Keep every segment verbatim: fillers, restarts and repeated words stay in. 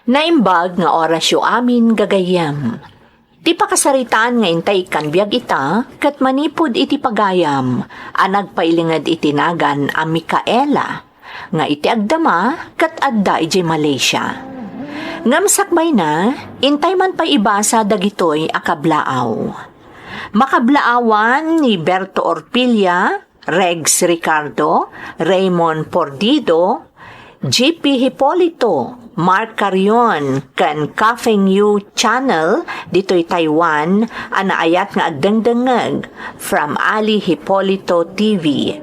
Naimbag nga orasyo amin, gagayyem. Ti pakasaritaan nga intay ikkan biag ita, ket manipud iti pagayam a nagpailinged iti nagan a Micaela, nga iti agdama ket adda idiay Malaysia. Ngem sakbayna, intay man pay ibasa dagitoy a kablaaw. Makablaawan ni Berto Orpilla, Regs Ricardo, Raymond Pordido, G P Hipolito, Mark Carion, ken Kafeng Yu Channel ditoy Taiwan a naayat nga agdengdengngeg from Ali Hipolito T V.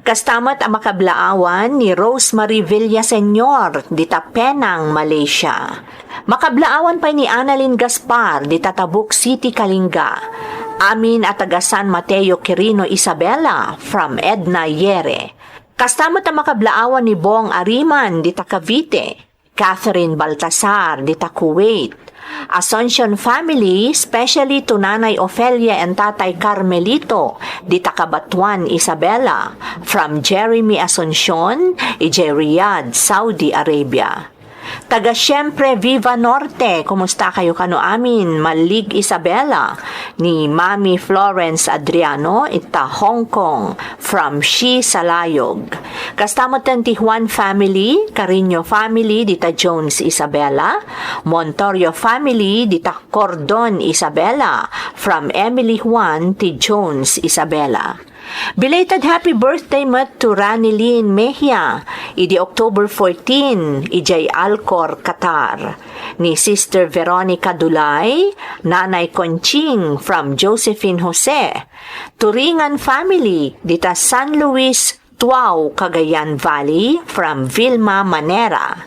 Kasta met a makablaawan ni Rosemary Villaseñor dita Penang, Malaysia. Makablaawan pay ni Annalyn Gaspar dita Tabuk City, Kalinga. Amin a taga San Mateo Quirino, Isabela, from Edna Yere. Kasta met a makablaawan ni Bong Ariman dita Cavite, Catherine Baltasar dita Kuwait, Asuncion family, especially to Nanay Ofelia and Tatay Carmelito dita Cabatuan, Isabela, from Jeremy Asuncion, idiay Riyadh, Saudi Arabia. Taga Siempre, Viva Norte, kumusta kayo kano amin? Mallig Isabela, ni Mami Florence Adriano, ita Hong Kong, from Shi Salayog. Kasta met ti Juan family, Carino family, dita Jones, Isabela, Montorio family, dita Cordon, Isabela, from Emily Juan ti Jones, Isabela. Belated happy birthday met to Ranilyn Mejia, idi October fourteen, idiay Alcor, Qatar. Ni Sister Veronica Dulay, Nanay Conching from Josephine Jose. Turingan family, dita San Luis, Tuao, Cagayan Valley, from Vilma Manera.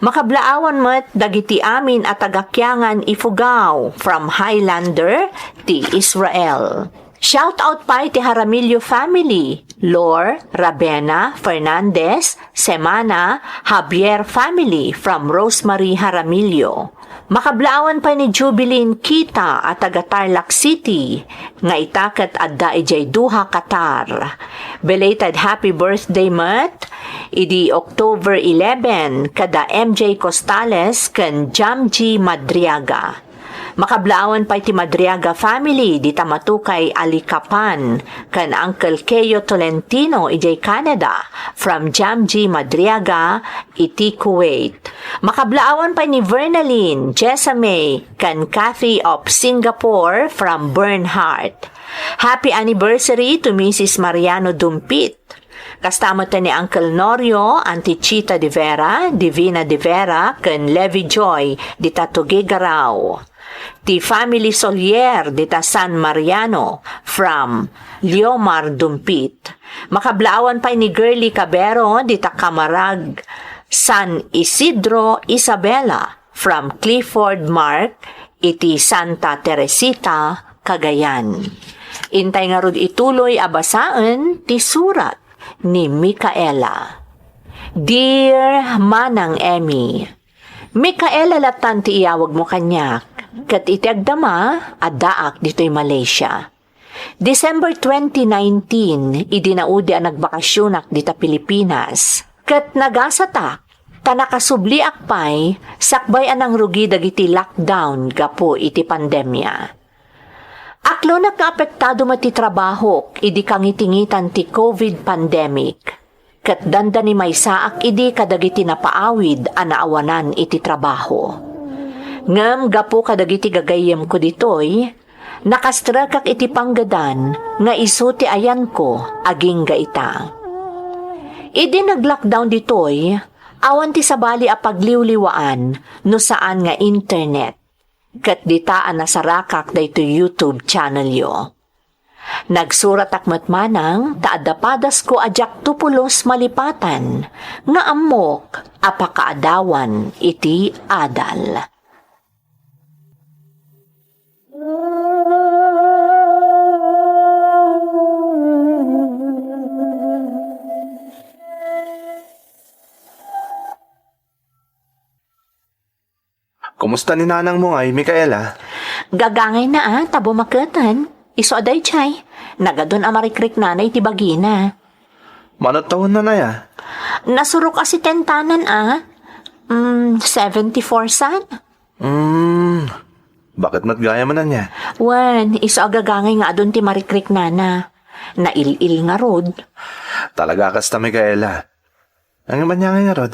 Makablaawan met dagiti amin a taga Kiangan, Ifugao, from Highlander, ti Israel. Shout out pay ti Jaramillo family, Lor, Ravena, Fernandez, Semana, Javier family from Rosemary Jaramillo. Makablaawan pay ni Jubilin Kita a taga Tarlac City, nga ita ket adda idiay Doha, Qatar. Belated happy birthday met idi October eleven kada M J Costales ken Jamji Madriaga. Makablaawan pay ti Madriaga family dita Matukay, Alicapan, ken Uncle Keo Tolentino idiay Canada from Jamji Madriaga iti Kuwait. Makablaawan pay ni Vernalyn, Jessa May, ken Kathy of Singapore from Bernhard. Happy anniversary to Missus Mariano Dumpit. Kasta met ni Uncle Norio, Auntie Chita de Vera, Divina de Vera, ken Levi Joy dita Tuguegarao. Ti family Solier dita San Mariano from Leomar Dumpit. Makablaawan pay ni Girly Cabero dita Camarag, San Isidro, Isabela, from Clifford Mark iti Santa Teresita, Cagayan. Intay ngarud ituloy a basaen ti surat ni Micaela. Dear Manang Emmy, Micaela lattan ti iyawagmo kaniak, ket iti agdama, addaak ditoy Malaysia. December twenty nineteen, idi naudi a nagbakasionak dita Pilipinas, ket nagasatak, ta nakasubliak pay sakbay a nangrugi dagiti lockdown gapu iti pandemia. Aklonak nga apektado met ti trabahok idi kangitingitan ti covid pandemic, ket dandani maysaak idi kadagiti napaawid a naawanan iti trabaho. Ngem gapu kadagiti gagayyemko ditoy, nakastrekak iti panggedan nga isu ti ayanko agingga ita. Idi nag-lockdown ditoy, awan ti sabali a pagliwliwaan no saan nga internet. Ket dita a nasarakak daytoy YouTube channelyo. Nagsuratak met manang ta adda padasko a diakto pulos malipatan nga ammok a pakaadawan iti adal. Kumusta ni nanangmo ngay, Micaela? Gagangayna a, ta bumaketen. Isu a daydiay, nagadun a marikriknana iti bagina. Mano tawenna aya? Nasurok a sitentanan a. Mm, Seventy-four san? Hmm, bakit met gayam ania? Wen, isu a gagangay nga adun ti marikriknana. Nail-il ngarud. Talaga kasta, Micaela. Ngem ania ngay ngarud?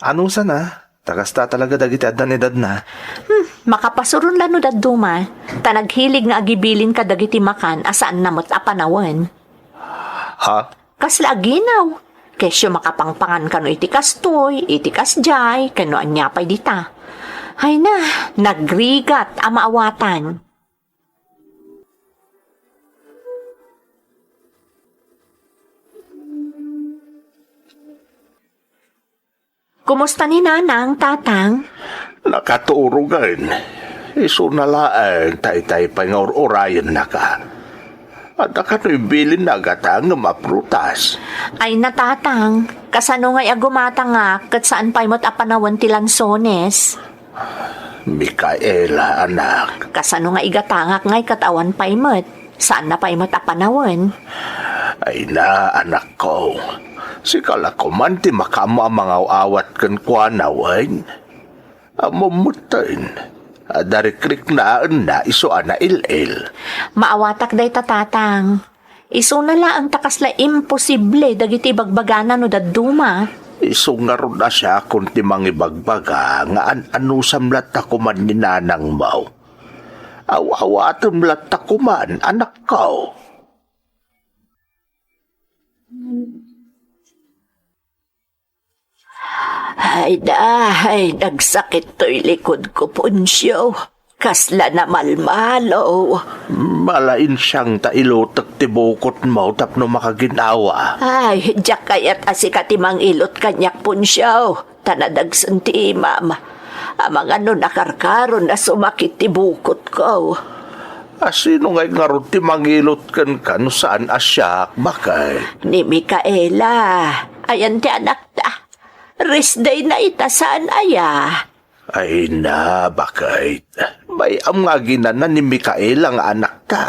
Anusan a, ta kasta talaga dagiti addan edadna. Hmm, makapasuron la no dadduma. Ta naghilig nga agibilin kadagiti makan a saanna met a panawen. Ha? Kasla aginaw. Kesyo makapangpangan kano iti kastoy, iti kasdiay, ken no ania pay dita. Ay na, nagrigat a maawatan. Kumusta ni Nanang, Tatang? Nakaturogen. Isuna laeng ta itay pay nga ur-urayennaka. Adda kano ibilinna a gatangem a prutas? Ay na, Tatang, kasano ngay a gumatangak ket saan pay met a panawen ti lansones? Micaela, anak. Kasano nga igatangak ngay ket awan pay met? Saanna pay met a panawen? Ay na, anakko. Sika la koman ti makaammo a mangaw-awat kenkuana, wen? Ammom metten, adda rikriknaenna isu a nail-il. Maawatak dayta, Tatang. Isuna laeng ta kasla imposible dagiti ibagbagana no dadduma. Isu ngarud a siakon ti mangibagbaga nga an-anusam latta koman ni nanangmo. Aw-awatem latta koman, anakko. Ay da, ay, nagsakit toy likod ko, Poncio. Kasla namalmalo. Malainsiang ta ilutek ti bukotmo tapno makagin-awa. Ay, diak kayat a sika ti mangilot kaniak, Poncio. Ta nadagsen ti imam. Amangan no nakarkaron a sumakit ti bukotko. A sino ngay ngarud ti mangilot kenka no saan a siak, baket? Ni Micaela. Ayan ti anakta. Rest day na ita saan aya? Ay na, baket. Bay-am nga aginana ni Micaela nga anakta.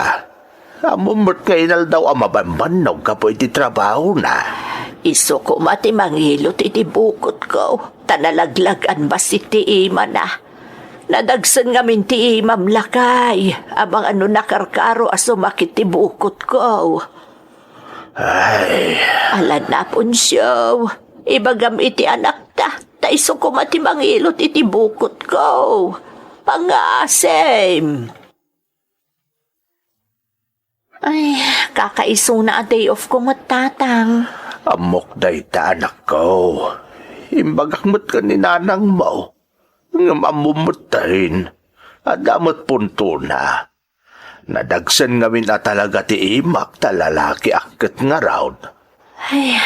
Ammom met nga inaldaw a mabanbannog gapu iti trabahona. Isu koma ti mangilot iti bukotko, ta nalaglag-an bassit ti imana. Nadagsen ngamin ti imam, lakay, amangan no nakarkaro a sumakit ti bukotko. Ay. Ala na, Poncio. Ibagam iti anakta, ta isu koma ti mangilot iti bukotko. Pangasim. Ay, kakaisuna a day off ko met, Tatang. Ammok dayta, anakko. Imbagak met ken ni nanangmo. Ngem ammom metten, adda met puntona. Nadagsen ngamin a talaga ti imak ta lalakiak ket ngarud. Ay.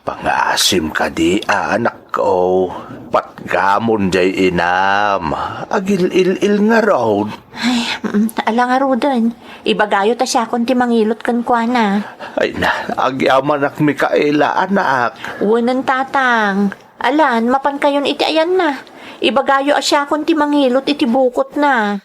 Pangasim kadi, anakko. Patgamon jay inam. Agil-il-il ngarud. Ay, mm, ala ngaruden. Ibagayo ta siakon ti mangilot kenkuana. Ay na, agyamanak, Micaela, anak. Wenen, Tatang. Alan, mapankayon iti ayanna. Ibagayo a siakon ti mangilot iti bukotna.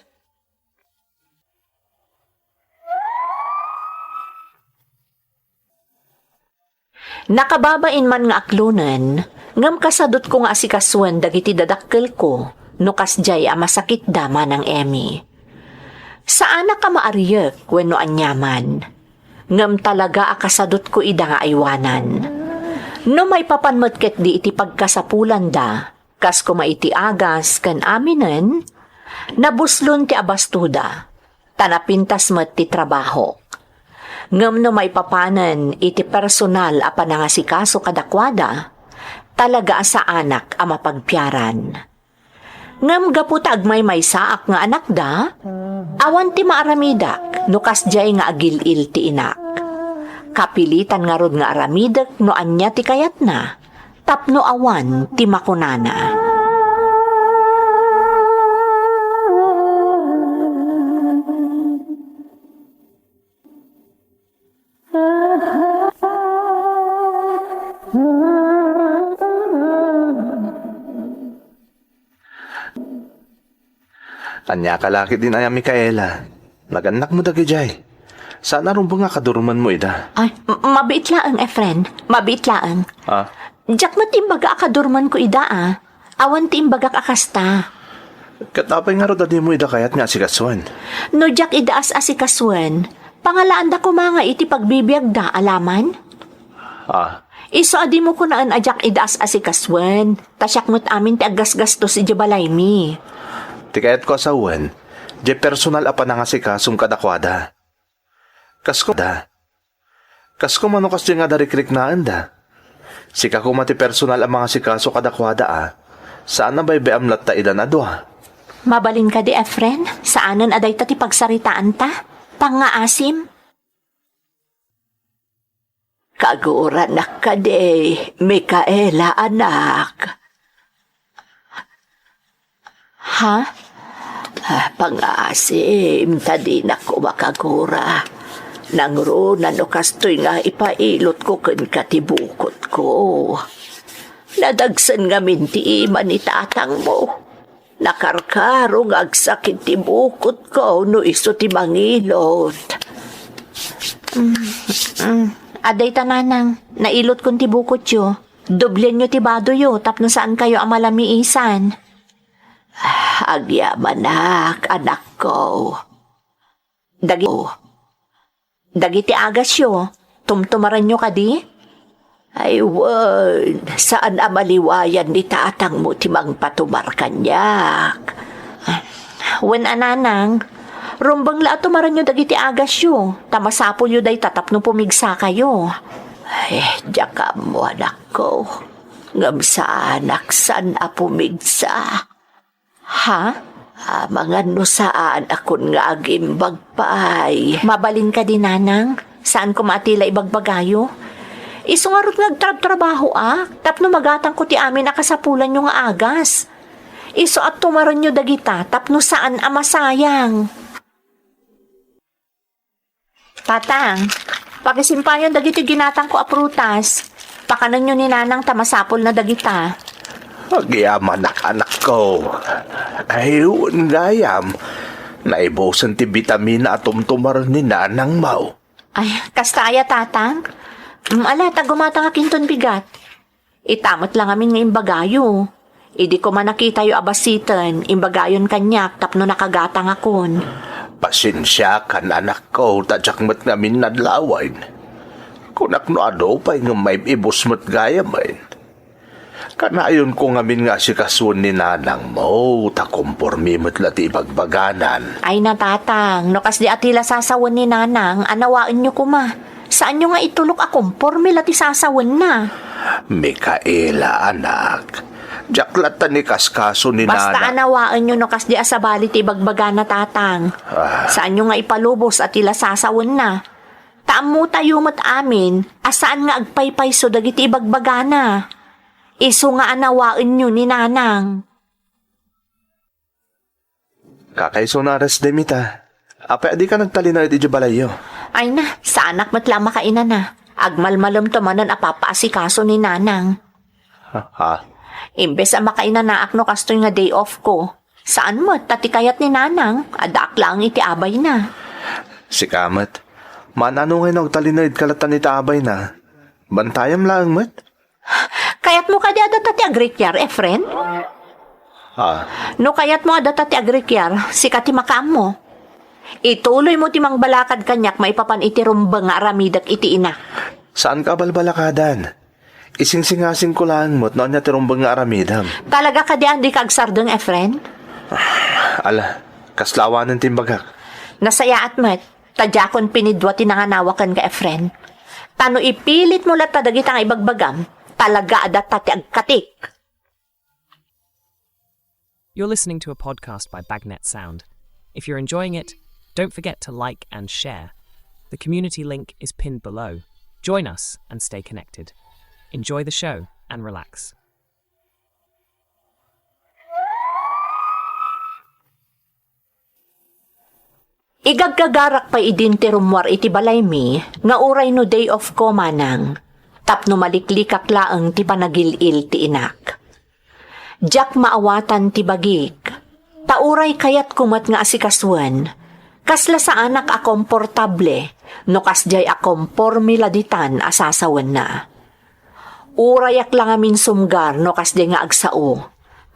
Nakababain man nga aklonen, ngem kasadutko nga asikasuen dagiti dadakkelko no kasdiay a masakitda, Manang Emmy. Saanak a maariek wenno aniaman, ngem talaga a kasadutko ida nga aywanan. No maipapan met ketdi iti pagkasapulanda, kas koma iti agas ken aminen, nabuslon ti abastoda, ta napintas met ti trabahok. Ngem no maipapanen iti personal a panangasikaso kadakuada, talaga a saanak a mapagpiaran. Ngem gapu ta agmaymaysaak nga anakda, awan ti maaramidak no kasdiay nga agil-il ti inak. Kapilitan ngarud nga aramidek no ania ti kayatna, tapno awan ti makunana. Ania ka la ketdin aya, Micaela? Nagannakmo dagidiay. Saan a rumbeng a kadurmenmo ida? Ay, m-, mabiit laeng, Efren. Mabiit laeng. Ah? Diak met imbaga a kadurmenko ida, ah. Awan ti imbagak a kasta. Ket apay ngarud a dimo ida kayat nga asikasuen? No diak ida as-asikasuen, pangalaanda koma nga iti pagbibiagda, alaman? Ah. Isu a dimo kunaen a diak ida as-asikasuen, ta siak met amin ti aggasgastos idiay balaymi. Ti kayatko a sawen, diay personal a panangasikasom kadakuada. Kas koma, kas koma no kasdiay nga adda rikriknaenda. Sika koma ti personal a mangasikaso kadakuada a, saan a baybay-am latta idan a dua. Mabalin kadi, Efren? Saanen a dayta ti pagsaritaanta? Pangngaasim? Kaguranak kadi, Micaela, anak. Ha? Ah, pangngaasim, ta dinak koma kagura. Nangruna no kastoy nga ipailotko kenka ti bukotko. Nadagsen ngamin ti ima ni tatangmo. Nakarkaro nga agsakit ti bukotko no isu ti mangilot. Mm, mm. Adda ita, nanang, nailotkon ti bukotyo. Doblienyo ti badoyo tapno saankayo a malamiisan. Agyamanak, anakko. Dagi-, dagiti agasyo, tumtumaranyo kadi? Ay, wen, saan a maliwayan ni tatangmo ti mangpatumar kaniak. Wen a, nanang, rumbeng la a tumaranyo dagiti agasyo, ta masapulyo dayta tapno pumigsakayo. Ay, diak ammo, anakko. Ngem saanak saan a pumigsa. Ha? Amangan no saanakon nga agimbag pay. Mabalin kadi, nanang? Saan koma a ti la ibagbagayo? Isu ngarud nga agtrabtrabahoak, tapno magatangko ti amin a kasapulanyo nga agas. Isu a tumaranyo dagita tapno saan a masayang. Tatang, pakisimpayon dagiti ginatangko a prutas. Pakanenyo ni nanang ta masapulna dagita. Agyamanak, anakko. Ay, wen gayam. Naibusen ti bitamina a tumtumar ni nanangmo. Ay, kasta aya, tatang? Mm, ala, ta gumatangak inton bigat. Ita met la ngamin nga imbagayo. Idi koma nakitayo a basiten, imbagayon kaniak tapno nakagatangakon. Pasensiakan, anakko, ta diak met ngamin nadlawen. Kunak no adu pay ngem maib-ibus met gayamen. Kanayonko ngamin nga asikasuen ni nanangmo, ta kompormi met la ti ibagbaganan. Ay na, tatang, no kasdi a ti la sasawen ni nanang, anawaenyo koma. Saanyo nga itulok a kompormi la ti sasawenna. Micaela, anak, diak latta ni kaskaso ni Basta nana. Anawaenyo no kasdi a sabali ti ibagbagana, tatang. Ah. Saanyo nga ipalubos a ti la sasawenna. Ta ammotayo met amin a saan nga agpaypayso dagiti ibagbagana. Isu nga anawaenyo ni nanang. Kakaisuna a resdem ita. Apay a dika nagtalinaed idiay balayyo? Ay na, saanak met la a makainana. Agmalmalemto manen a papaasikaso ni nanang. Ha? Ha? Imbes a makainanaak no kastoy nga day off ko, saan met ta ti kayat ni nanang, addaak laeng iti abayna. Sika met, maan-ano ngay no agtalinaedka latta iti abayna? Bantayam laeng met. Kayatmo kadi a data ti agrikiar, Efren? Ah. No kayatmo a data ti agrikiar, sika ti makaammo. Ituloymo ti mangbalakad kaniak maipapan iti rumbeng nga aramidek iti inak. Saanka a balbalakadan. Isingsingasingko laeng met no ania ti rumbeng nga aramidem. Talaga kadi a dika agsardeng, Efren? Ala, kasla awanen ti imbagak. Nasayaat met, ta diakon pinidua ti nanganawak kenka, Efren. Ta no ipilitmo latta dagita nga ibagbagam, talaga a data ti agkatik. You're listening to a podcast by Bagnet Sound. If you're enjoying it, don't forget to like and share. The community link is pinned below. Join us and stay connected. Enjoy the show and relax. Igaggagarak pay idin ti rummuar iti balaymi nga uray no day off ko, manang, tapno maliklikak laeng ti panagil-il ti inak. Diak maawatan ti bagik, ta uray kayatko met nga asikasuen, kasla saanak a komportable no kasdiay a komporme la ditan a sasawenna. Urayak la ngamin sumgar no kasdiay nga agsao,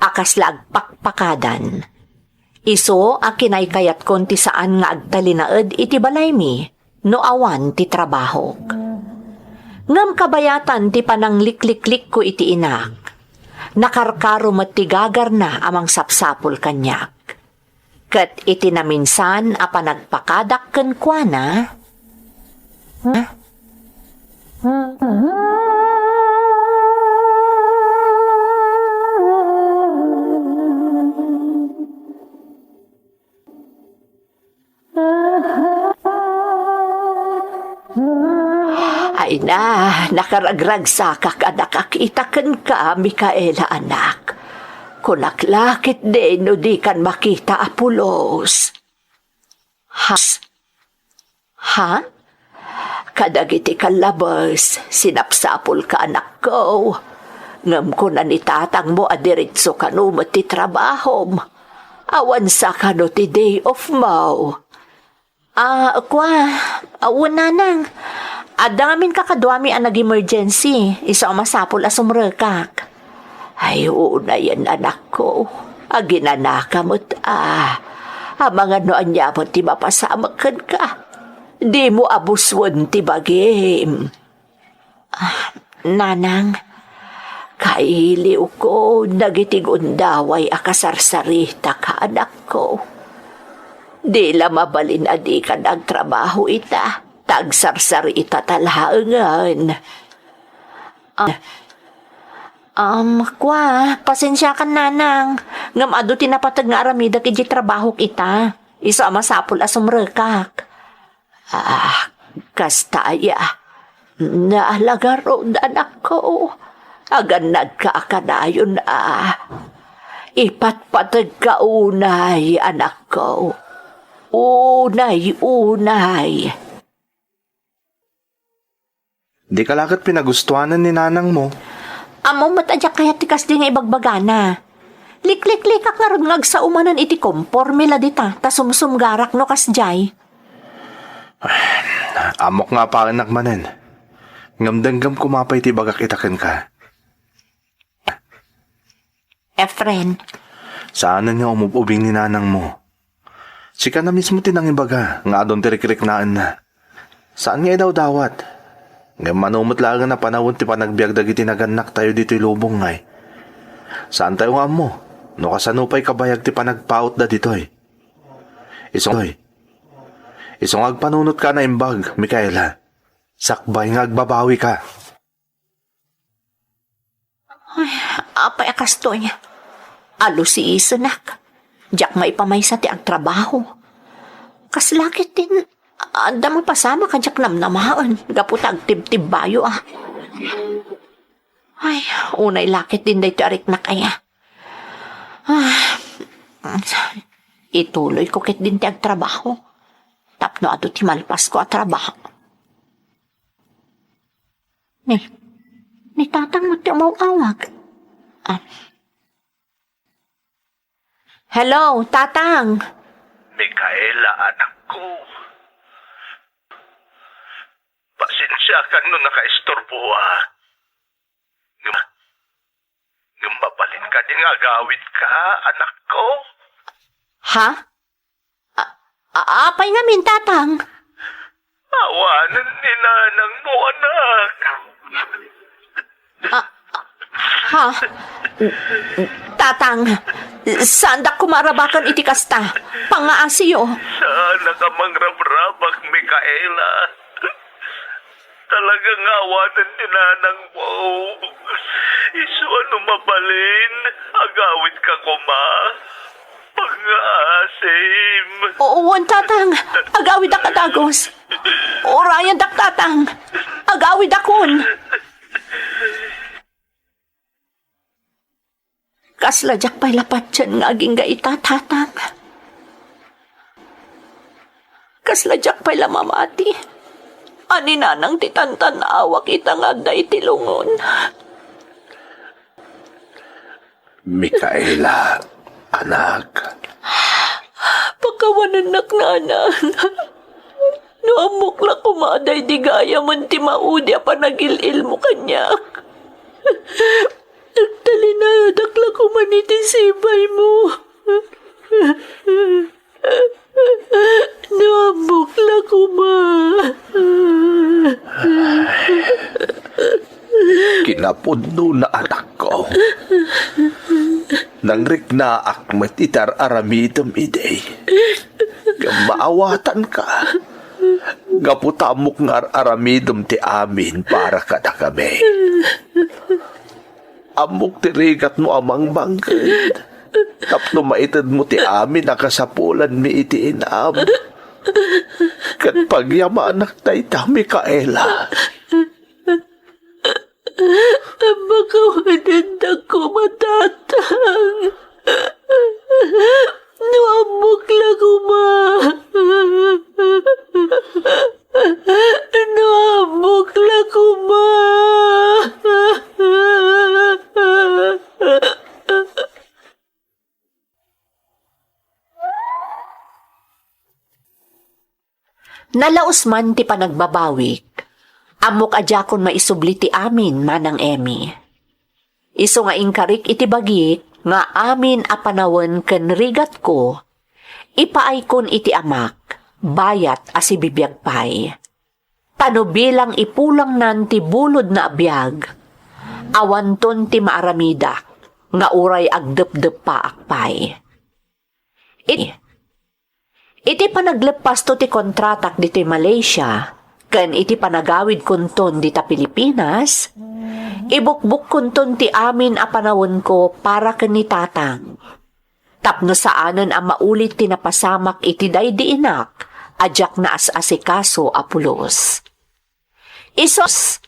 a kasla agpakpakadan. Isu a kinaykayatkon ti saan nga agtalinaed iti balaymi no awan ti trabahok. Ngem kabayatan ti pananglikliklikko iti inak, nakarkaro met ti gagarna a mangsapsapul kaniak. Ket iti naminsan a panagpakadak kenkuana, ay na, nakaragragsakak a nakakita kenka, Micaela, anak. Kunak la ketdi no dikan makita a pulos. Has. Ha? Kadagiti kallabes, sinapsapulka, anakko. Ngem kuna ni tatangmo a diretso kano met ti trabahom. Awan sa kano ti day off mo. Ah, kua, ah, wen, nanang. Adda ngamin kakaduami a nag-emergency, isu a masapul a sumrekak. Ay, unayen, anakko. Aginanaka met, a. Amangan no ania met ti mapasamak kenka. Dimo abusuen ti bagim. Ah, nanang, kailiwko dagiti gundaway a kasarsarita, anakko. Di la mabalin a dikan agtrabaho ita, ta agsarsarita ta laengen. Ah, um, kua, pasensiakan, nanang. Ngem adu ti napateg nga aramidek idiay trabahok ita. Isu a masapul a sumrekak. Ah, kasta aya. Naalagarod, anakko. Agannadka a kanayon, a. Ipatpategka unay, anakko. Unay, unay. Dika la ket pinagustuanan ni nanangmo. Ammom met a diak kayat ti kasdi nga ibagbagana. Likliklikak ngarud nga agsao manen iti komporme la dita, ta sumsumgarak no kasdiay. Ammok nga apaennak manen. Ngem denggem koma pay ti ibagak ita kenka. Efren. Saanen nga umub-ubing ni nanangmo. Sika na mismo ti nangibaga nga adun ti rikriknaenna. Saan nga idawdawat. Ngem mano met laengen a panawen ti panagbiag dagiti nagannaktayo ditoy lubong ngay. Saantayo nga ammo no kasano pay kabayag ti panagpautda ditoy. Isu, isu nga agpanunotka a naimbag, Micaela. Sakbay nga agbabawika. Ay, apay a kastoy? Alusiisenak. Diak maipamaysa ti agtrabaho. Kasla ketdin, adda mapasamak a diak namnamaen gapu ta agtibtibbayo, a. Ay, unay la ketdin daytoy a riknak, aya. Ah, ituloyko ketdin ti agtrabaho. Tapno adu ti malpasko a trabaho. Ni, ni Tatang met ti umaw-awag. Ah. Hello, Tatang. Micaela, anakko. Pasensiakan no nakaisturboak. Ngem, ngem mabalin kadi nga agawidka, anakko? Ha? A-, a-, apay ngamin, Tatang? Awanen ni nanangmo, anak. A-, ha? Tatang, saandak koma a rabaken iti kasta. Pangngaasiyo. Saanka a mangrabrabak, Micaela. Talaga nga awanen ni nanangmo. Isu a no mabalin, agawidka koma. Pangngaasim. Oo, wen, Tatang. Agawidak a dagus. Urayendak, Tatang. Agawidakon. Kasla diak pay la patien nga agingga ita, Tatang. Kasla diak pay la mamati a ni Nanang ti tantan-awak ita nga adda iti lungon. Micaela, anak. Pakawanennak, Nanang. No ammok la koma a daydi gayamen ti maudi a panagil-ilmo kaniak. Talinaedak la koma iti sibaymo. No ammok la koma. Kinapudnona, anakko. Nangriknaak met iti ar-aramidem idi. Ngem maawatanka. Gapu ta ammok nga ar-aramidem ti amin para kadakami. Ammok ti rigatmo a mangbangked tapno maitedmo ti amin a kasapulanmi iti inam. Ket pagyamanak dayta, Micaela. Makawanan dakko, Tatang. No ammok la koma. No ammok la koma. Nalaus man ti panagbabawik. Ammok a diakon maisubli ti amin, Manang Emmy. Isu nga inkarik iti bagik nga amin a panawen ken rigatko, ipaaykon iti Amak, bayat a sibibiag pay. Ta no bilang ipulangnan ti bulodna a biag, awanton ti maaramidak nga uray agdepdeppaak pay. Iti, iti panagleppasto ti kontratak ditoy Malaysia, ken iti panagawidkonton dita Pilipinas, ibukbukkonton ti amin a panawenko para ken ni Tatang. Tapno saanen a maulit ti napasamak iti daydiinak a diak naas-asikaso a pulos. Isus,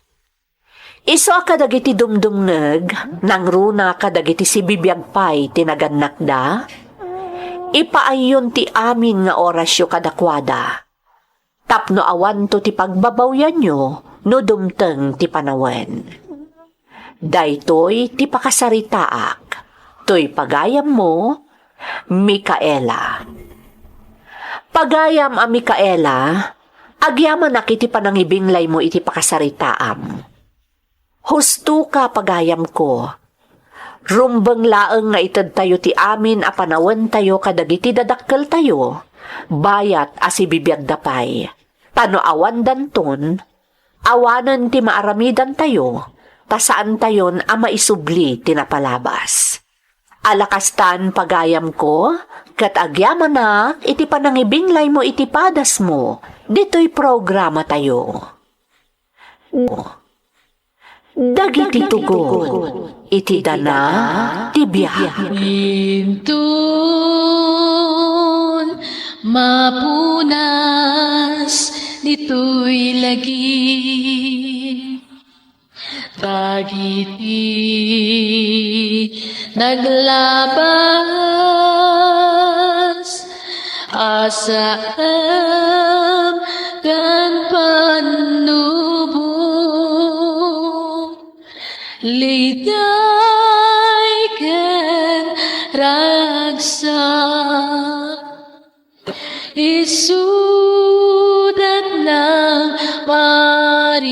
isu a kadagiti dumdumngeg, nangruna kadagiti sibibiag pay ti nagannakda, ipaayyon ti amin nga orasyo kadakuada. Tapno awanto ti pagbabawyanyo no dumteng ti panawen. Daytoy ti pakasaritaak. Toy pagayammo, Micaela. Pagayam a Micaela, agyamanak iti panangibinglaymo iti pakasaritaam. Husto ka, pagayamko. Rumbeng laeng nga itedtayo ti amin a panawentayo kadagiti dadakkeltayo, bayat a sibibiagda pay. Ta no awandanton, awanen ti maaramidantayo, ta saantayon a maisubli ti napalabas. Ala kastan, pagayamko, ket agyamanak iti panangibinglaymo iti padasmo ditoy programatayo. Dagiti tugot iti dana ti biag. Inton mapunas ditoy lagi, dagiti naglabas a saem ken pannubo, liday ken ragsak. Isudat nang maris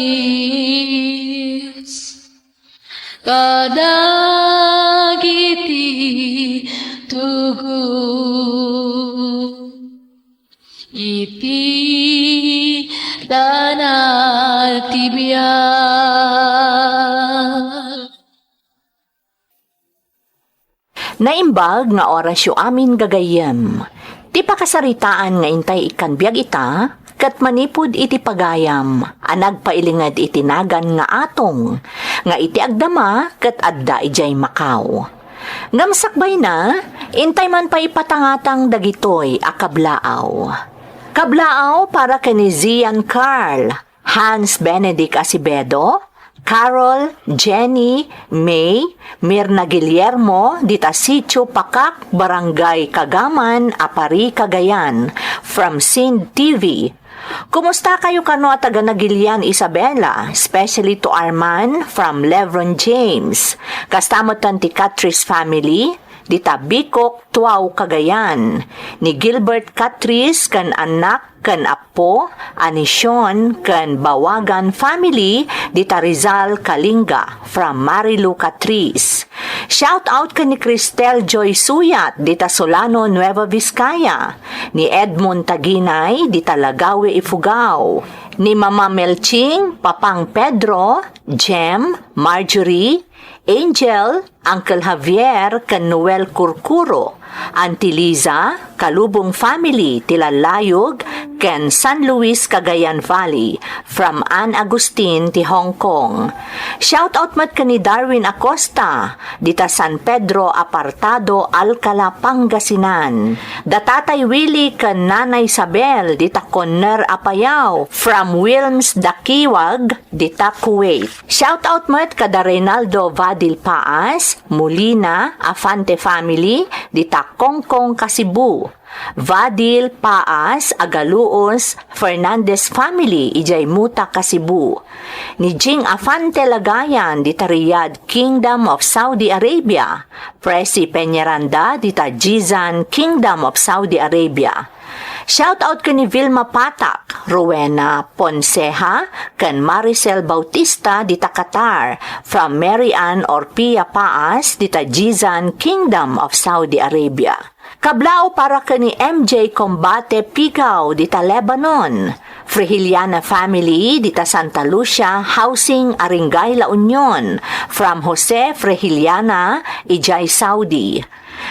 kadagiti tugot iti dana ti biag. Naimbag nga orasyo amin, gagayyem. Ti pakasaritaan nga intay ikkan biag ita, ket manipud iti pagayam a nagpailinged iti nagan nga Atong, nga iti agdama ket adda idiay Macau. Ngem sakbayna, intay man pay ipatangatang dagitoy a kablaaw. Kablaaw para ken ni Zian Carl, Hans Benedict Acevedo, Carol, Jenny, May, Mirna Guillermo, dita Sitio Pakak, Barangay Kagaman, Apari, Cagayan, from Sind T V. Kumusta kayo kano a taga Nagilian, Isabela, especially to Arman from Levron James. Kasta met ti Catris family, dita Bicok, Tuao, Cagayan. Ni Gilbert Catris ken annak ken appo, Anision ken Bawagan family, dita Rizal, Kalinga, from Marilu Catris. Shout out ken ni Cristel Joy Suyat, dita Solano, Nueva Vizcaya. Ni Edmond Taginay, dita Lagawe, Ifugao. Ni Mama Melching, Papang Pedro, Jem, Marjorie, Angel, Uncle Javier, ken Noel Kurkuro, Auntie Liza, Kalubong family ti Lalayog, ken San Luis, Cagayan Valley, from Ann Agustin ti Hong Kong. Shout out met ken ni Darwin Acosta, dita San Pedro Apartado, Alcala, Pangasinan. Da Tatay Willie ken Nanay Isabel, dita Conner, Apayao, from Wilms Dakiwag, dita Kuwait. Shout out met kada Reynaldo Vadil Paas, Molina, Afante family, dita Kongkong, Kasibu. Vadil, Paas, Agaluos, Fernandez family, idiay Muta, Kasibu. Ni Jing Afante Lagayan, dita Riyadh, Kingdom of Saudi Arabia. Presi Peñaranda, dita Jizan, Kingdom of Saudi Arabia. Shout out ken ni Vilma Patak, Rowena Ponceja, ken Maricel Bautista dita Qatar, from Mary Ann Orpia Paas dita Jizan, Kingdom of Saudi Arabia. Kablaaw para ken ni M J Combate Pigaw dita Lebanon, Frehiliana family dita Santa Lucia Housing, Aringay, La Union, from Jose Frehiliana, idiay Saudi.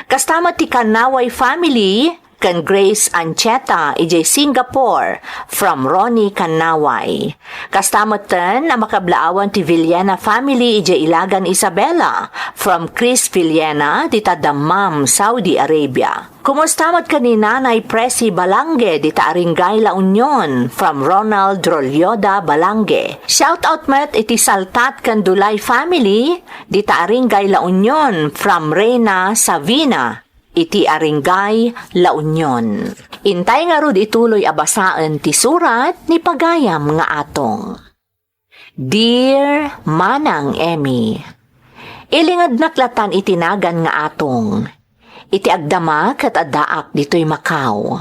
Kasta met ti Kanaway family, ken Grace Ancheta idiay Singapore, from Ronnie Kanaway. Kasta metten a makablaawan ti Villena family idiay Ilagan, Isabela, from Chris Villena dita Dammam, Saudi Arabia. Kumusta met ken ni Nanay Presi Balange dita Aringay, La Union, from Ronald Rolyoda Balange. Shout out met iti Saltat ken Dulay family dita Aringay, La Union, from Reina Savina iti Aringay, La Union. Intay ngarud ituloy a basaen ti surat ni pagayam nga Atong. Dear Manang Emmy, ilingednak latan iti nagan nga Atong. Iti agdama ket addaak ditoy Macau.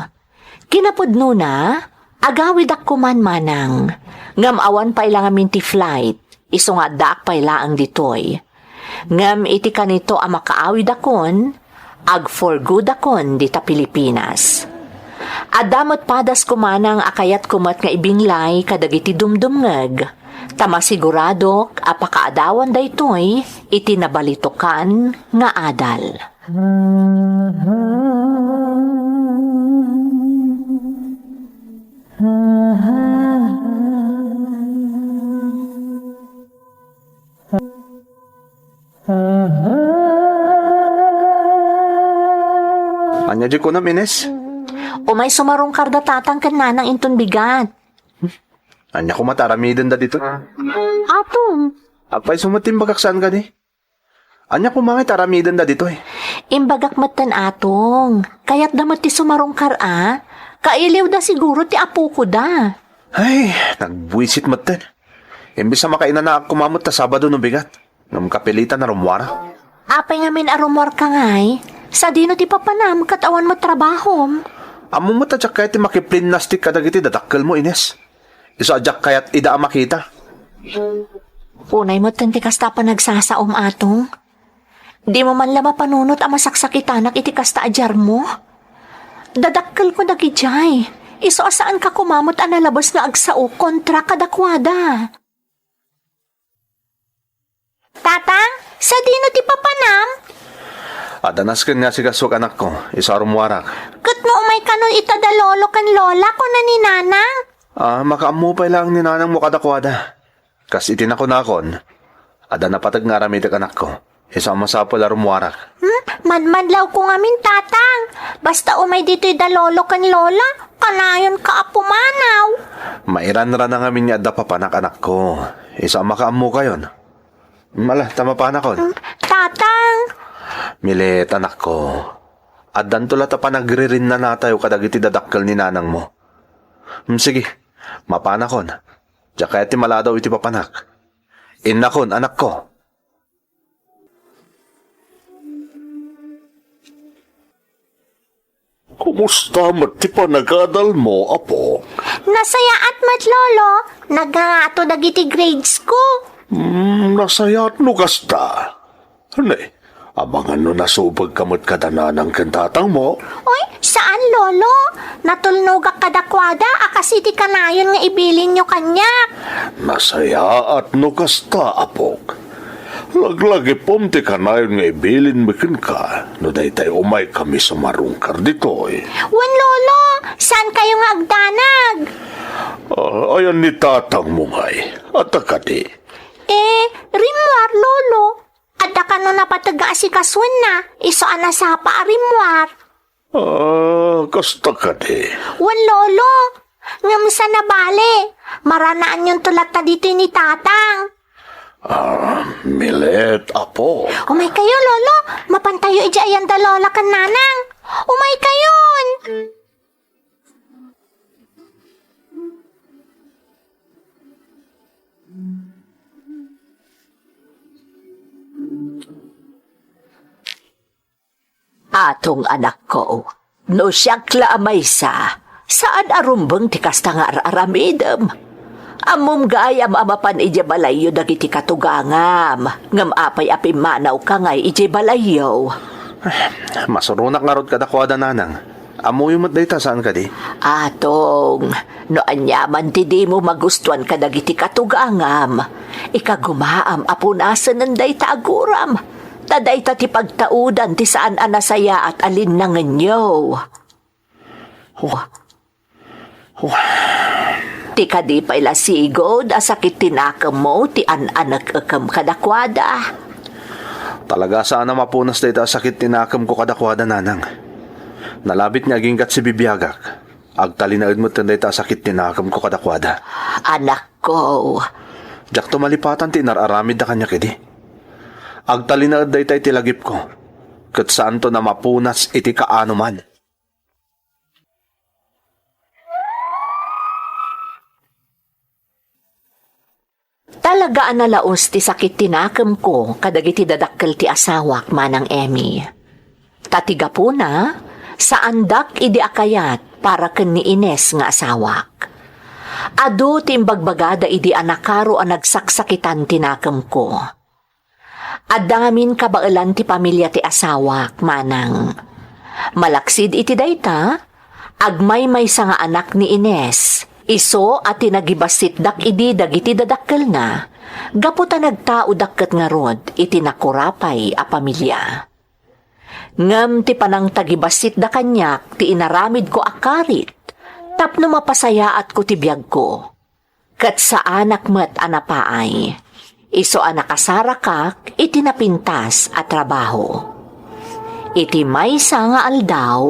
Kinapudnona, agawidak koman, manang, ngem awan pay la ngamin ti flight, isu nga addaak pay laeng ditoy. Ngem iti kanito a makaawidakon, ag-for-goodakon dita Pilipinas. Adda met padasko, manang, a kayatko met nga ibinglay kadagiti dumdumngeg, ta masiguradok a pakaadawan daytoy iti nabalitokan nga adal. Ania diay kunam, Ines? Umay sumarungkar da tatang ken nanang inton bigat. Ania koma ti aramidenda ditoy? Atong. Apay, isu met ti imbagak saan kadi? Ania koma ngay ti aramidenda ditoy? Imbagak metten, Atong. Kayatda met ti sumarungkar a. Kailiwda siguro ti apokoda. Ay, nagbuisit metten. Imbes a makainanaak koma met ta Sabado no bigat. Ngem kapilitan a rummuarak. Apay ngamin a rummuarka ngay? Sadino ti papanam ket awan met trabahom? Ammom met a diak kayat ti makiplinastik kadagiti dadakkelmo, Ines. Isu a diak kayat ida a makita. Unay metten ti kasta a panagsasaom, Atong. Dimo man la mapanunot a masaksakitanak iti kasta a diarmo? Dadakkelko dagidiay. Isu a saanka koma met a nalabes nga agsao kontra kadakuada. Tatang, sadino ti papanam? Adda nasken nga asigasok, anakko, isu a rummuarak. Ket no umay kano ita da lolo ken lola, kuna ni nanang? Ah, makaammo pay laeng ni nanangmo kadakuada. Kas iti nakunakon, adda napateg nga aramidek, anakko. Isu a masapul a rummuarak. Hmm? Manmanlawko ngamin, tatang. Basta umay ditoy da lolo ken lola, kanayonka a pumanaw. Mairanrana ngamin nga adda papanak, anakko. Isu a makaammokayon. Mala, ta mapanakon. Hmm? Tatang! Milet, anakko. Addanto la ta panagririnnanatayo kadagiti dadakkel ni nanangmo. Hmm, sige, mapanakon. Diak kayat ti maladaw iti papanak. Innakon, anakko. Kumusta met ti panagadalmo, apo? Nasayaat met, Lolo. Nagngangato dagiti grades ko. Hmm, nasayaat no kasta. Ne, amangan no nasubegka met kada nanang ken tatangmo? Oy, saan, Lolo. Natulnogak kadakuada a kas iti kanayon nga ibilinyo kaniak. Nasayaat no kasta, apok. Laglagipem ti kanayon nga ibilinmi kenka no daytay umaykami sumarungkar ditoy. Wen, Lolo, saankayo nga agdanag? Ah, ayan ni tatangmo ngay. Adda kadi? Eh, rimmuar, Lolo. Adda kano napateg nga asikasuenna, isu a nasapa a rimmuar. Ah, kasta kadi? Wen, Lolo. Ngem saan a bale, maranaanyonto latta ditoy ni Tatang. Ah, Milet, apo. Umaykayo, Lolo. Mapantayo idiay ayan da Lola ken Nanang. Umaykayon! Atong, anakko, no siak la a maysa, saan a rumbeng ti kasta nga ar-aramidem. Ammom gayam a mapan idiay balayyo dagiti katugangam, ngem apay a pimmanawka ngay idiay balayyo? Masuronak ngarud kadakuada, nanang. Ammoyo met dayta, saan kadi? Atong, no aniaman ti dimo magustuan kadagiti katugangam, ikagumaam a punasenen dayta a guram. Ta dayta ti pagtaudan ti saan a nasayaat a linnangenyo. Wa-, wa-, Ti kadi pay la sigud a sakit ti nakemmo ti an-anek-ekem kadakuada? Talaga saan a mapunas dayta a sakit ti nakemko kadakuada, nanang. Nalabit nga aginggat sibibiagak. Agtalinaed met dayta a sakit ti nakemko kadakuada. Anakko. Diakto malipatan ti inar-aramidda kaniak idi. Agtalinaed dayta iti lagipko, ket saanto a mapunas iti kaanoman. Talaga a nalaus ti sakit ti nakemko kadagiti dadakkel ti asawak, Manang Emmy. Ta ti gapuna, saandak idi a kayat para ken ni Ines nga asawak. Adu ti imbagbagada idi a nakaro a nagsaksakitan ti nakemko. Adda ngamin kabaelan ti pamilia ti asawak, Manang. Malaksid iti dayta, agmaymaysa nga anak ni Ines, isu a ti nagibasitdak idi dagiti dadakkelna, gapu ta nagtaodak ket ngarud iti nakurapay a pamilia. Ngem ti panangtagibasitda kaniak ti inaramidko a karit tapno mapasayaatko ti biagko. Ket saanak met a napaay. Isu a nakasarakak iti napintas a trabaho. Iti maysa nga aldaw,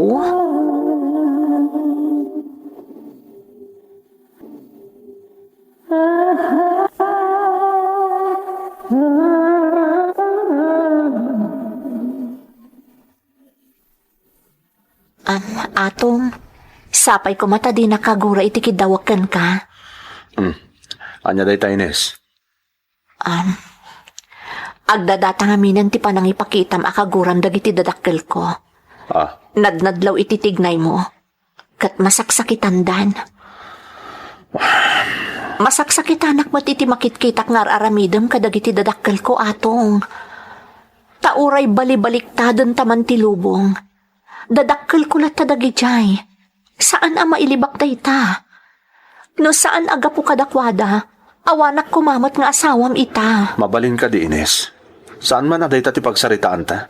Am, Atong, sapay koma ta dinaka agura iti kiddawek kenka. Hmm. Ania dayta, Ines? Am, agdadata ngaminen ti panangipakitam a kaguram dagiti dadakkelko. Ah. Nadnadlaw iti tignaymo. Ket masaksakitandan. Masaksakitanak met iti makitkitak nga ar-aramidem kadagiti dadakkelko, Atong. Ta uray balibaliktadenta man ti lubong. Dadakkelko latta dagidiay. Saan a mailibak dayta. No saan a gapu kadakuada, awanak koma met nga asawam ita. Mabalin kadi, Ines. Saan man a dayta ti pagsaritaanta?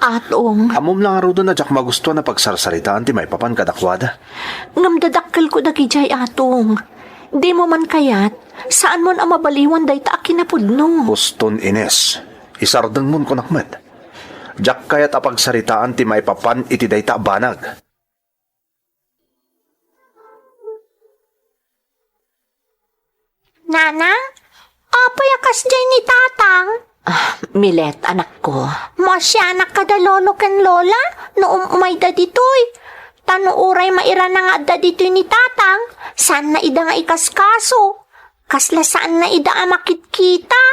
Atong. Ammom la ngaruden a diak magustuan a pagsarsaritaan ti maipapan kadakuada. Ngem dadakkelko dagidiay, Atong. Dimo man kayat, saanmon a mabaliwan dayta a kinapudno. Huston, Ines. Isardengmon kunak met. Diak kayat a pagsaritaan ti maipapan iti dayta a banag. Nanang, apay a kasdiay ni Tatang? Ah, Milet, anakko. Maasianak kada lolo ken lola no um-umayda ditoy. Ta no uray mairana nga adda ditoy ni Tatang, saanna ida nga ikaskaso. Kasla saanna ida a makitkita.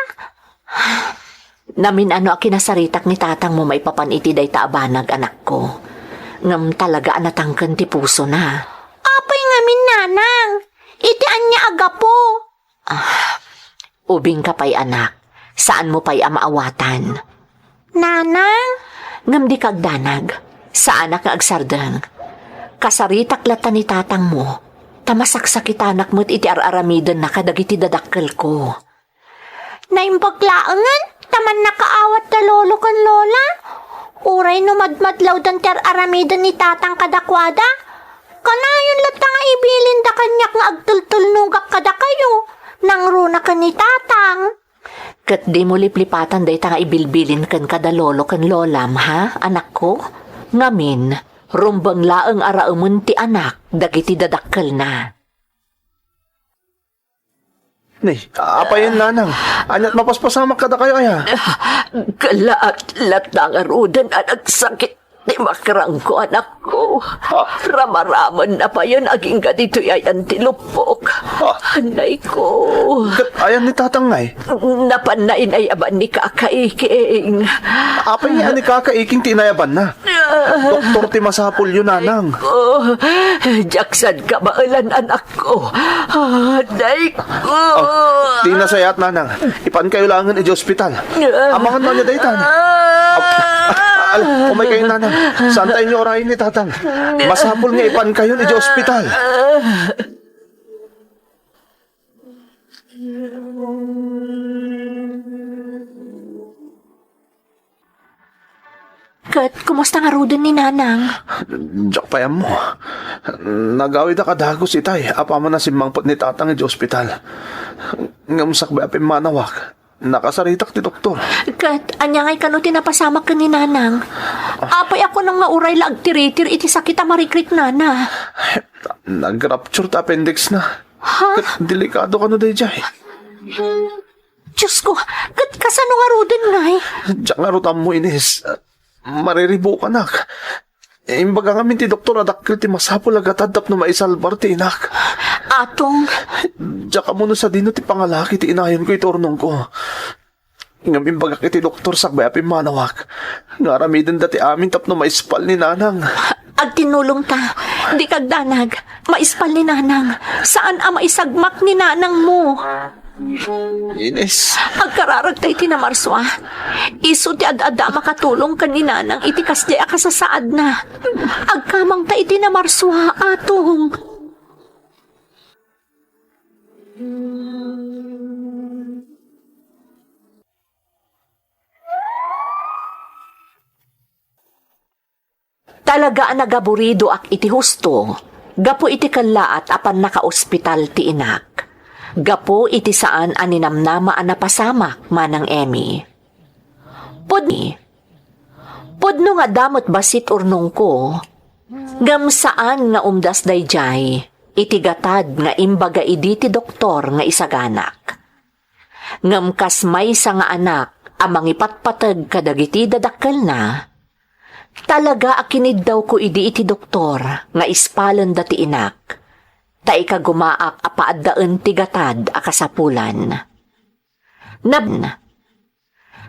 Namin-ano a kinasaritak ni tatangmo maipapan iti dayta a banag, anakko. Ngem talaga a natangken ti pusona. Apay ngamin, nanang? Iti ania a gapu? Ah, ubingka pay, anak. Saanmo pay a maawatan. Nanang? Ngem dika agdanag. Saanak nga agsardeng. Kasaritak latta ni tatangmo, ta masaksakitanak met iti ar-aramidenna kadagiti dadakkelko. Naimbag laengen ta mannakaawat da lolo ken lola. Uray no madmadlawdan ti ar-aramiden ni tatang kadakuada, kanayon latta nga ibilinda kaniak nga agtultulnogak kadakayo, nangruna ken ni tatang. Ket dimo liplipatan dayta nga ibilbilin kenka da lolo ken lolam, ha, anakko? Ngamin, rumbeng laeng a raemen ti anak dagiti dadakkelna. Ni, apayen, nanang? Ania't mapaspasamak kadakayo, aya? Kalaat latta ngaruden a nagsakit ti makrangko, anakko. Ah. Ramaramenna payen agingga ditoy ayan ti luppok. Ah. Anayko. Ket ayan ni tatang ngay? Napanna inayaban ni Kaka Iking. Apay ni Kaka Iking ti inayabanna? Doktor ti masapulyo, nanang. Oh, diak saan kabaelan, anakko. Anayko. Ah, ti nasayaat, nanang. Ipankayo laengen iti ospital. Amangan no ania daytan. Ah, ah, al-, umay kayo, nanang. Saan tayo nyo orayin ni tatang? Masapul nga ipankayo iti ospital. Ket kumusta ngaruden ni Nanang? Diak pay ammo. Nagawidak a dagus itay apaman a simmangpet ni Tatang iti ospital. Ngem sakbay a pimmanawak, nakasaritak ti doktor. Ket ania ngay kano ti napasamak ken ni Nanang? Apay a kunam nga uray la agtiritir iti sakit a marikriknana? Nag-rupture ti appendix na. Ha? Ket delikado kano daydiay. Diosko, ket kasano ngaruden ngay? Diak ngarud ammo, Ines. Mariribukanak. Imbaga ngamin ti doktor a dakkel ti masapul a gatad tapno maisalbar ti inak. Atong. Diak ammo no sadino ti pangalaki ti inayonko iti urnongko. Ngem imbagak iti doktor sakbay a pimmanawak nga aramidenda ti amin tapno maispal ni Nanang. Agtinnulongta. Dika agdanag. Maispal ni Nanang. Saan a maisagmak ni Nanang mo. Ines. Agkararagta iti namarsua. Isu ti ad-adda a makatulong ken ni Nanang iti kasdiay a kasasaadna. Agkamangta iti namarsua, Atong. Talaga a nagaburidoak iti husto gapu iti kellaat a pannakaospital ti inak, gapu iti saan a ninamnama a napasamak, Manang Emmy. Pudni, pudno nga adda met bassit urnongko, ngem saan nga umdas daydiay iti gatad nga imbaga idi ti doktor nga isaganak. Ngem kas maysa nga anak a mangipatpateg kadagiti dadakkelna, talaga a kiniddawko idi iti doktor nga ispalenda ti inak, ta ikagumaak a paaddaen ti gatad a kasapulan. Nab-,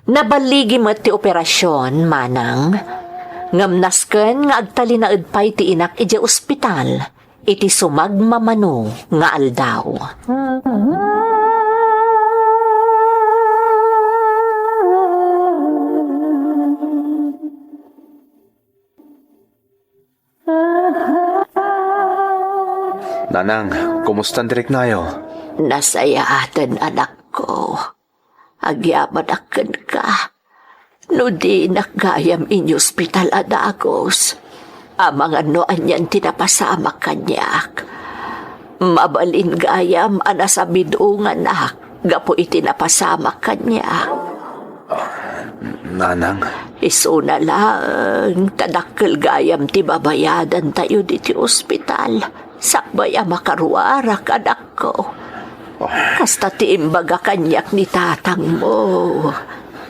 naballigi met ti operasion, Manang, ngem nasken nga agtalinaed pay ti inak idiay ospital iti sumagmamano nga aldaw. Nanang, kumusta ti riknayo? Nasayaaten, anakko. Agyamanak kenka. No dinak gayam iniospital a dagus, amangan no anian ti napasamak kaniak. Mabalin gayam a nasabidonganak gapu iti napasamak kaniak. Nanang. Isuna laeng ta dakkel gayam ti babayadantayo ditoy ospital. Sakbay a makaruarak, anakko. Oh. Kasta ti imbaga kaniak ni tatangmo.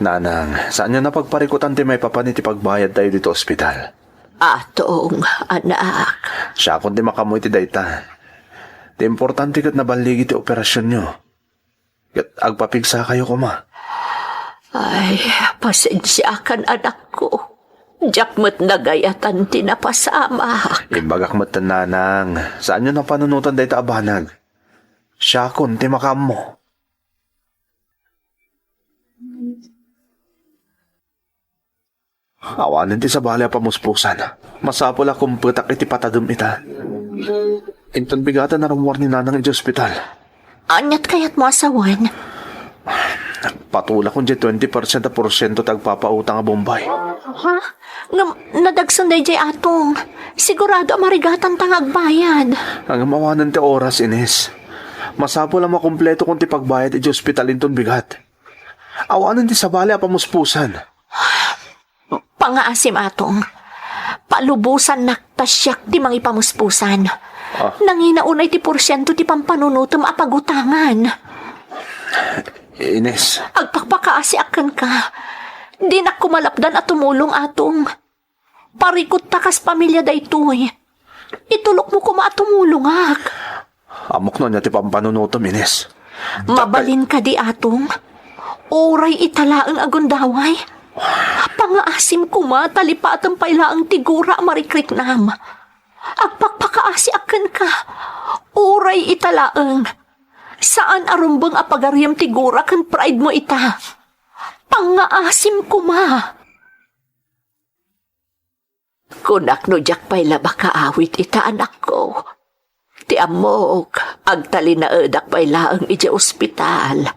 Nanang, saanyo a pagparikutan ti maipapan iti pagbayadtayo ditoy ospital? Atong, anak. Siakon ti makaammo iti dayta. Ti importante ket naballigi ti operasionyo. Ket agpapigsakayo koma. Ay, pasensiakan, anakko. Diak met nagayatan ti napasamak. Imbagak met, Nanang, saanyo a panunoten dayta a banag. Siakon ti makaammo. Awanen ti sabali a pamuspusan. Masapul a kumpetak iti patadem ita. Inton bigaten a rummuar ni Nanang idiay ospital. Aniat kayatmo a sawen? Patulakon diay twenty percent a porsiento ti agpapautang a Bombay. Ha? Ngem nadagsen daydiay, Atong. Sigurado a marigatanta nga agbayad. Ngem awanen ti oras, Ines. Masapul a makumpletokon ti pagbayad idiay ospital inton bigat. Awanen ti sabali a pamuspusan. Pangaasim, Atong. Palubosannak ta siak ti mangipamuspusan. Ah. Nangina unay ti porsiento ti pampanunotem a pagutangan. Ines. Agpakpakaasiak kenka. Dinak koma lapdan a tumulong, Atong. Parikutta kas pamilya daytoy. Itulokmo koma a tumulongak. Ammok no ania ti pampanunotem, Ines. Mabalin kadi, Atong? Uray ita laeng a gundaway? Pangaasim koma ta lipatem pay laeng ti gura a marikriknam. Agpakpakaasiak kenka. Uray ita laeng. Saan a rumbeng a pagariyem ti gura ken pride mo ita. Pangaasim koma. Kunak no diak pay la makaawid ita, anakko. Ti ammok, agtalinaedak pay laeng idiay ospital.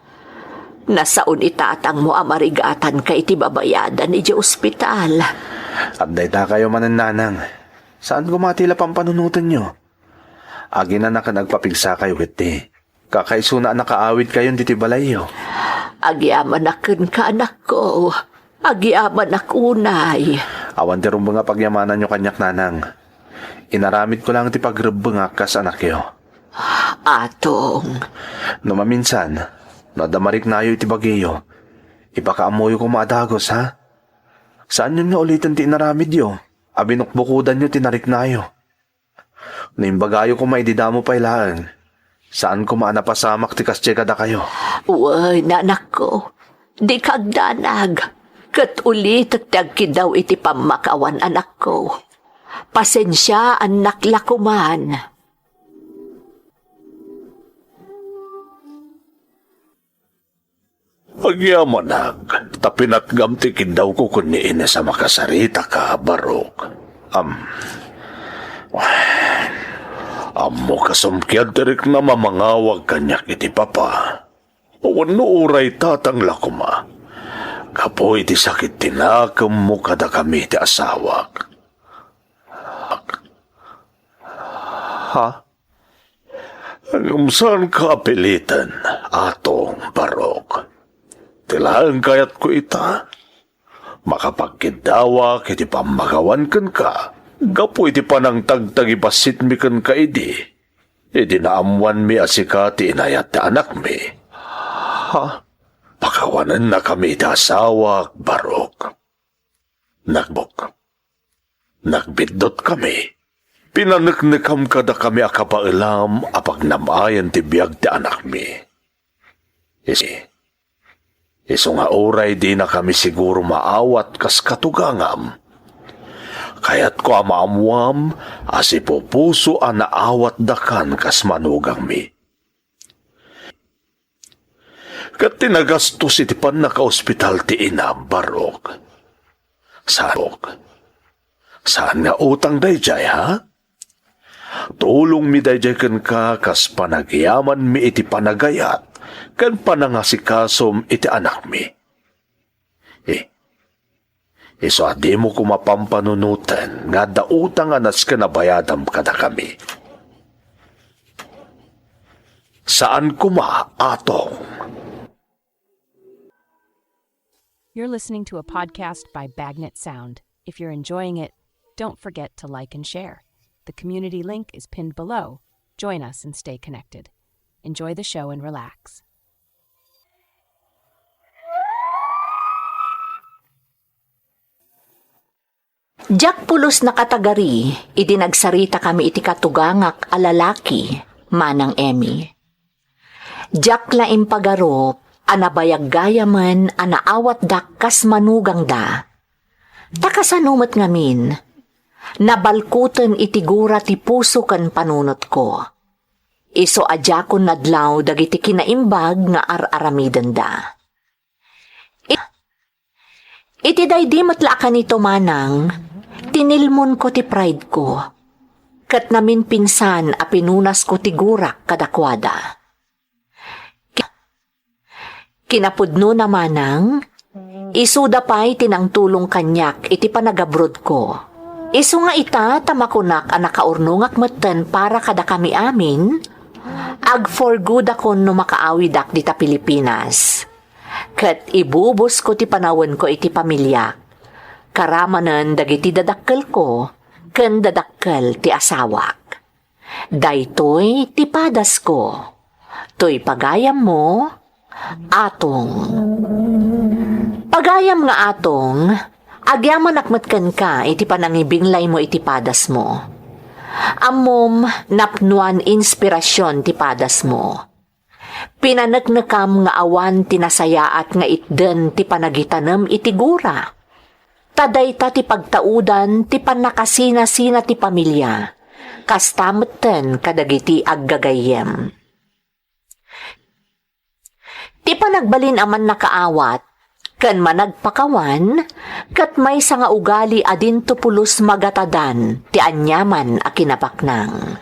Nasaon itatangmo a marigatanka iti babayadan idiay ospital. Adda itakayo manen, Nanang. Saan koma ti la pampanunotenyo? Aginana ken agpapigsakayo ketdi. Kakaisuna a nakaawidkayon ditoy balayyo. Agyamanak kenka, anakko. Agyamanak unay. Awan ti rumbeng a pagyamananyo kaniak, Nanang. Inaramidko laeng ti pagrebbengak kas anakyo. Atong. No maminsan, no adda mariknayo iti bagiyo, ipakaammoyo koma a dagus, ha? Saanyon nga uliten ti inaramidyo a binukbukodanyo ti nariknayo. No imbagayo koma idi damo pay laeng, saan koma a napasamak ti kasdi kadakayo. Wen, anakko, dika agdanag, ket ulitek ti agkiddaw iti pammakawan, anakko. Pasensiaannak la koman. Agyamanak, ta pinatgam ti kiddawko ken ni Ines a makasaritaka, Barok. Am, ammok a sumkiad ti riknam a mangawag kaniak iti papa. Wenno uray tatang la koma. Gapu iti sakit ti nakemmo kadakami ti asawak. Ha? Ngem saanka a piliten, Atong Barok. Ti laeng kayatko ita, makapagkiddawak iti pammakawan kenka gapu iti panangtagtagibasitmi kenka idi, idi naammoanmi a sika ti inayat ti anakmi. Ha? Pakawanennakami iti asawak, Barok. Nagbuk. Nagbiddutkami. Pinaneknekam kadakami a kabaelam a pagnam-ayen ti biag ti anakmi. Is-, isu nga uray dinakami siguro maawat kas katugangam, kayatko a maammoam a sipupuso a naawatdakan kas manugangmi. Ket ti nagastos iti pannakaospital ti inam, Barok. Saan, saan nga utang daydiay, ha? Tulongmi daydiay kenka kas panagyamanmi iti panagayat ken panangasikasom iti anakmi. Eh, Isu a dimo koma pampanunoten nga adda utang a nasken a bayadam kadakami. Saan koma, Atong. You're listening to a podcast by Bagnet Sound. If you're enjoying it, don't forget to like and share. The community link is pinned below. Join us and stay connected. Enjoy the show and relax. Diak pulos nakatagari idi nagsaritakami iti katugangak a lalaki, Manang Emmy. Diak la impagarup a nabayag gayamen a naawatdak kas manugangda. Ta kasano met ngamin, nabalkuten iti gura ti puso ken panunotko. Isu a diakon nadlaw dagiti kinaimbag nga ar-aramidenda. I-, iti daydi met la a kanito, manang, tinilmonko ti prideko, ket naminpinsan a pinunasko ti gurak kadakuada. Ki-, kinapudnona, manang, isuda pay ti nangtulong kaniak iti panagabrodko. Isu nga ita ta makunak a nakaurnongak metten para kadakami amin, agforgoodakon no makaawidak dita Pilipinas. Ket ibubusko ti panawenko iti pamiliak, karamanen dagiti dadakkelko ken dadakkel ti asawak. Daytoy ti padasko. Toy pagayammo, Atong. Pagayam nga Atong, agyamanak met kenka iti panangibinglaymo iti padasmo. Ammom, napnoan inspirasyon ti padasmo. Pinaneknekam nga awan ti nasayaat nga itden ti panagitanem iti gura. Ta dayta ti pagtaudan ti pannakasinasina ti pamilia, kasta metten kadagiti aggagayyem. Ti panagbalin a mannakaawat ken managpakawan ket maysa nga ugali a dinto pulos magatadan ti aniaman a kinapaknang.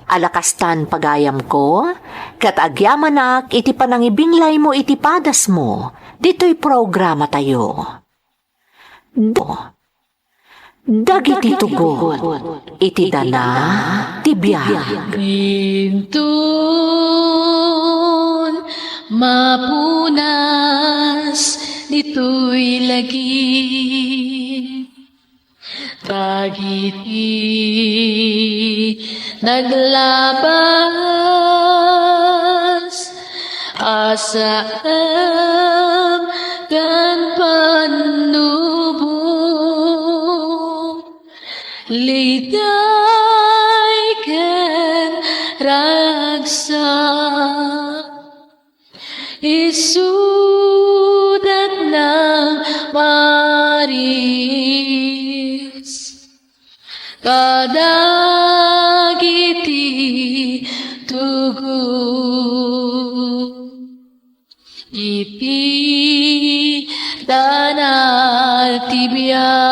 Ala kastan, pagayamko, ket agyamanak iti panangibinglaymo iti padasmo ditoy programatayo. Do. Dagiti tugot iti dana ti biag. Inton mapunas ditoy lagip, dagiti naglabas a saem ken pannubo, liday ken ragsak, isudat nang maris kadagiti tugot iti dana ti biag.